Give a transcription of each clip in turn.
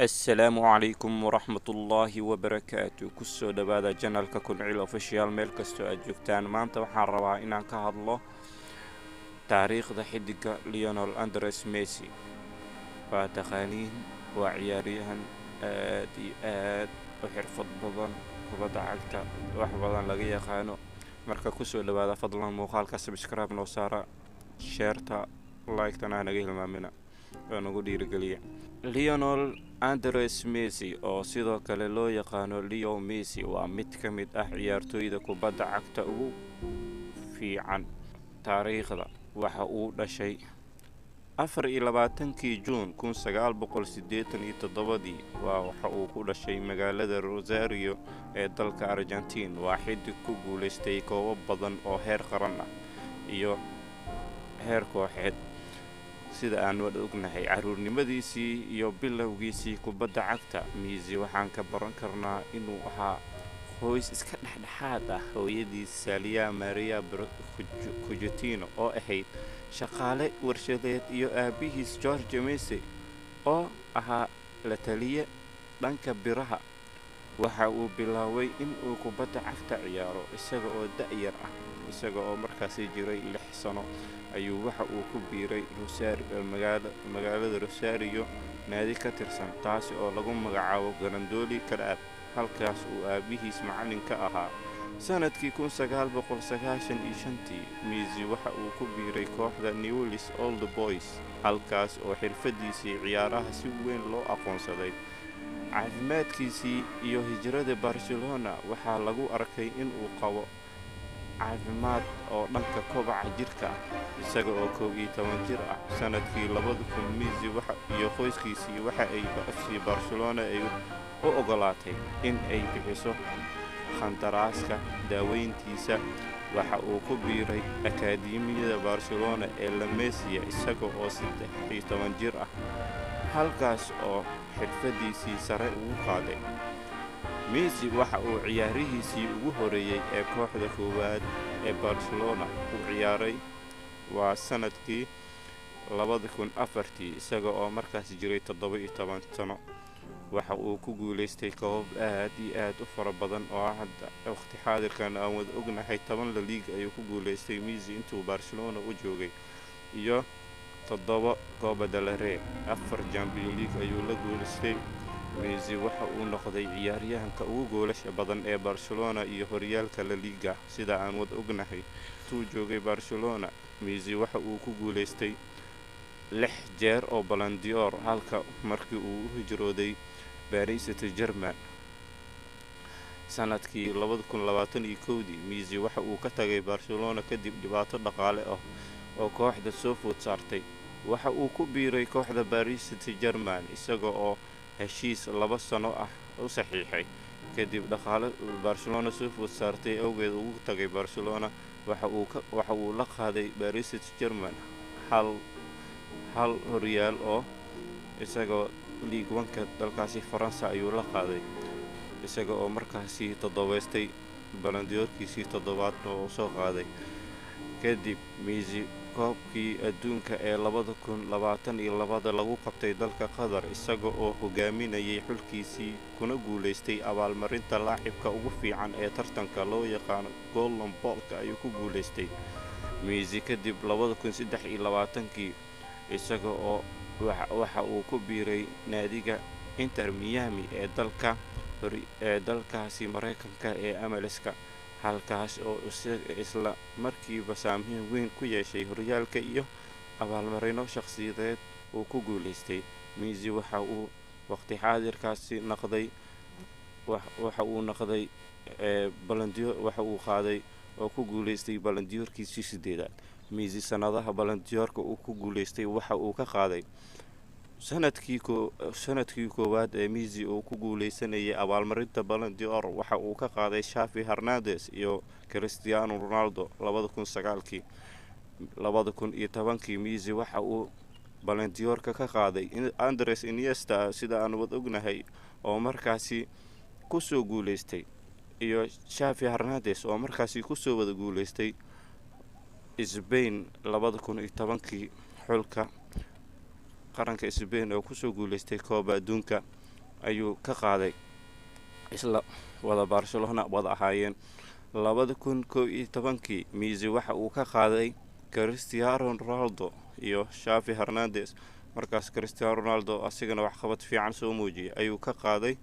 Assalaamu calaykum waraxmatullaahi wabarakaatu. Kusoo dhawaada channelka Kuncil Official. Meel kastoo aad joogtaan, maanta waxaan rabaa inaan ka hadlo taariikhda xidiga Lionel Andres Messi. Waa taqaaniin, waa ciyaaryahan aad iyo aad u xirfad badan, kubadda cagta wax badan laga yaqaano. Marka kusoo dhawaada, fadlan muuqaalka subscribe noo saara, shareta, like-tana naga hilmaamina oo nagu dhiirigeliya. Lionel Andres Messi, oo sidoo kale loo yaqaano Leo Messi, waa mid ka mid ah ciyaartooyda kubadda cagta ugu fiican taariikhda. Waxa uu dhashay 24-kii Juun 1987-dii. Waa waxa uu ku dhashay magaalada Rosario ee dalka Argentiin. Waa xidig ku guuleystay koobab badan oo heer qaran ah iyo heer kooxeed. Sida aan wada ognahay, caruurnimadiisii iyo bilowgiisii kubadda cagta Messi waxaan ka baran karnaa inuu ahaa qoys iska dhexdhexaad ah. Hooyadiis Celia Maria Cuccittini oo ahayd shaqaale warshadeed iyo aabihiis Jorge Messi oo ahaa la taliye dhanka biraha. Waxa uu bilaabay in uu kubadda cagta ciyaaro isaga oo da-yar ah. Isaga oo markaasi jiray 6 sano ayuu waxa uu ku biiray magaalada Rosario naadi ka tirsan, taasi oo lagu magacaabo Grandoli Club, halkaas uu aabihiis macalin ka ahaa. Sanadkii 1995-tii Messi waxa uu ku biiray kooxda Newell's Old Boys, halkaas oo xirfadiisii ciyaaraha si weyn loo aqoonsaday. Caafimaadkiisii iyo hijrada Barcelona. Waxaa lagu arkay in uu qabo caafimaad oo dhanka kobaca jirka ah isaga oo 11 jir ah. Sanadkii 2000 Messi iyo qoyskiisii waxa ay FC Barcelona ay u ogolaatay in ay bixiso khandaraaska daaweyntiisa. Waxa uu ku biiray akaademiyada Barcelona ee La Masia isaga oo 13 jir ah, halkaas oo xirfadiisii sare ugu qaaday. Messi waxa uu ciyaarihiisii ugu horeeyey ee kooxda koowaad ee Barcelona u ciyaaray waa sanadkii 2004-tii, isaga oo markaas jiray 17 sano. Waxa uu ku guuleystay koobab aad iyo aad u fara badan oo hadda waqti xaadirkan aan wada ognahay. 10 La Liga ayuu ku guuleystay Messi intuu Barcelona u joogay iyo toddoba Copa del Rey. Afar Champions League ayuu la guuleystay. Messi waxa uu noqday ciyaaryahanka ugu goolasha badan ee Barcelona iyo horyaalka La Liga, sida aan wada ognahay. Intuu joogay Barcelona, Messi waxa uu ku guuleystay lix jeer oo Ballon d'Or, halka markii uu u hijrooday Paris Saint-Germain sanadkii 2021-dii, Messi waxa uu ka tagay Barcelona kadib dhibaato dhaqaale ah oo kooxda soo food saartay. Waxa uu ku biiray kooxda Paris Saint-Germain isaga oo heshiis 2 sano ah u saxiixay. Kadib dhaqaale Barcelona soo food saartay awgeed ugu tagay Barcelona, waxa uu la qaaday Paris Saint-Germain hal horyaal oo isagoo Ligue 1-ka dalkaasi Faransa ayuu la qaaday, isaga oo markaasi toddobaystay Ballon d'Orkiisii toddobaadna oo soo qaaday. Kadib Messi koobkii adduunka ee 2022-da lagu qabtay dalka Qatar, isaga oo hogaaminayay xulkiisii kuna guuleystay abaalmarinta laacibka ugu fiican ee tartanka loo yaqaano Golden Ballka ayuu ku guuleystay Messi. Kadib 2023-kii isaga oo waxa uu ku biiray naadiga Inter Miami ee dalkaasi Mareykanka ee MLS-ka, halkaas oo isla markiiba saameyn weyn ku yeeshay horyaalka iyo abaalmarino shaqsiyadeed uu ku guuleystay. Messi waxa uu waqti xaadirkaasi noqday, waxa uu noqday Ballon d'Or, waxa uu qaaday oo ku guuleystay Ballon d'Orkiisii sideedaad. Messi sanadaha Ballon d'Orka uu ku guuleystay waxa uu ka qaaday sanadkii koowaad ee Messi uu ku guuleysanayay abaalmarinta Ballon d'Or, waxa uu ka qaaday Xavi Hernandez iyo Cristiano Ronaldo 2009-kii. 2010-kii Messi waxa uu Ballon d'Orka ka qaaday Andres Iniesta, sida aan wad ognahay, oo markaasi kusoo guuleystay, iyo Xavi Hernandez oo markaasi kusoo wada guuleystay Spain 2010-kii, xulka qaranka Spain oo kusoo guuleystay kooba adduunka. ayuu ka qaaday, isla wada Barcelona wada ahaayeen. 2011-kii Messi waxa uu ka qaaday Cristiano Ronaldo iyo Xavi Hernandez. Markaas Cristiano Ronaldo asigana waxqabad fiican soo muujiyay ayuu ka qaaday.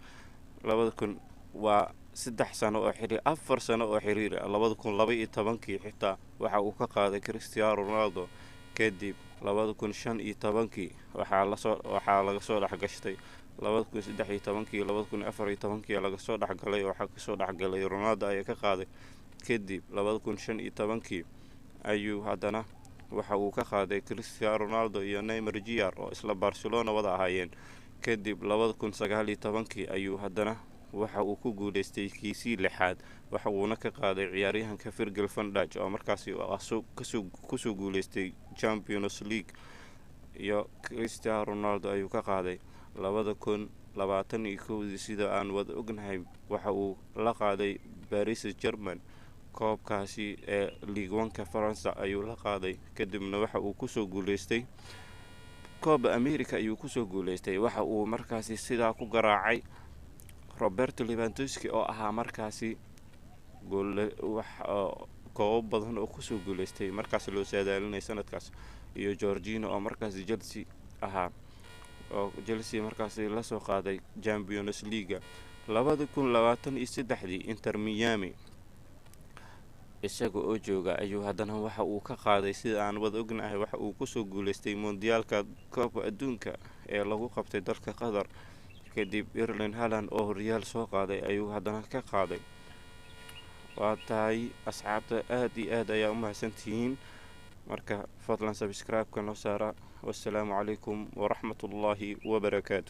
2000 waa 3 sano oo xiriir, 4 sano oo xiriir ah. 2012-kii xitaa waxa uu ka qaaday Cristiano Ronaldo. Kadib 2015-kii waxaa laga soo dhexgashtay, 2013-kii, 2014-kii laga soo dhexgalay, waxaa kasoo dhexgalay Ronaldo ayaa ka qaaday. Kadib 2015-kii ayuu haddana waxa uu ka qaaday Cristiano Ronaldo iyo Neymar Jr oo isla Barcelona wada ahaayeen. Kadib 2019-kii ayuu haddana waxa uu ku guuleystay kiisii lixaad, waxa uuna ka qaaday ciyaaryahanka Virgil van Dijk oo markaasi kusoo guuleystay Champions League, iyo Cristiano Ronaldo ayuu ka qaaday. 2021-dii, sida aan wada ognahay, waxa uu la qaaday Paris German koobkaasi ee Ligue 1-ka Faransa ayuu la qaaday. Kadibna waxa uu kusoo guuleystay Copa America ayuu kusoo guuleystay. Waxa uu markaasi sidaa ku garaacay Roberto Lewandowski oo ahaa markaasi wax koobo badan oo kusoo guuleystay markaas loo saadaalinay sanadkaas, iyo Jorginho oo markaasi Chelsea ahaa, oo Chelsea markaasi lasoo qaaday Champions League-ga. 2023-dii Inter Miami isaga oo jooga ayuu haddana waxa uu ka qaaday, sida aan wada ognahay, waxa uu kusoo guuleystay Mondiyaalka koobka adduunka ee lagu qabtay dalka Qatar. Kadib Erling Haaland oo horyaal soo qaaday ayuu haddana ka qaaday. Waa tahay asxaabta, aada iyo aad ayaa u mahadsantihiin. Marka fadlan subscribe-ka noo saara. Wassalaamu calaykum waraxmatullaahi wabarakaatu.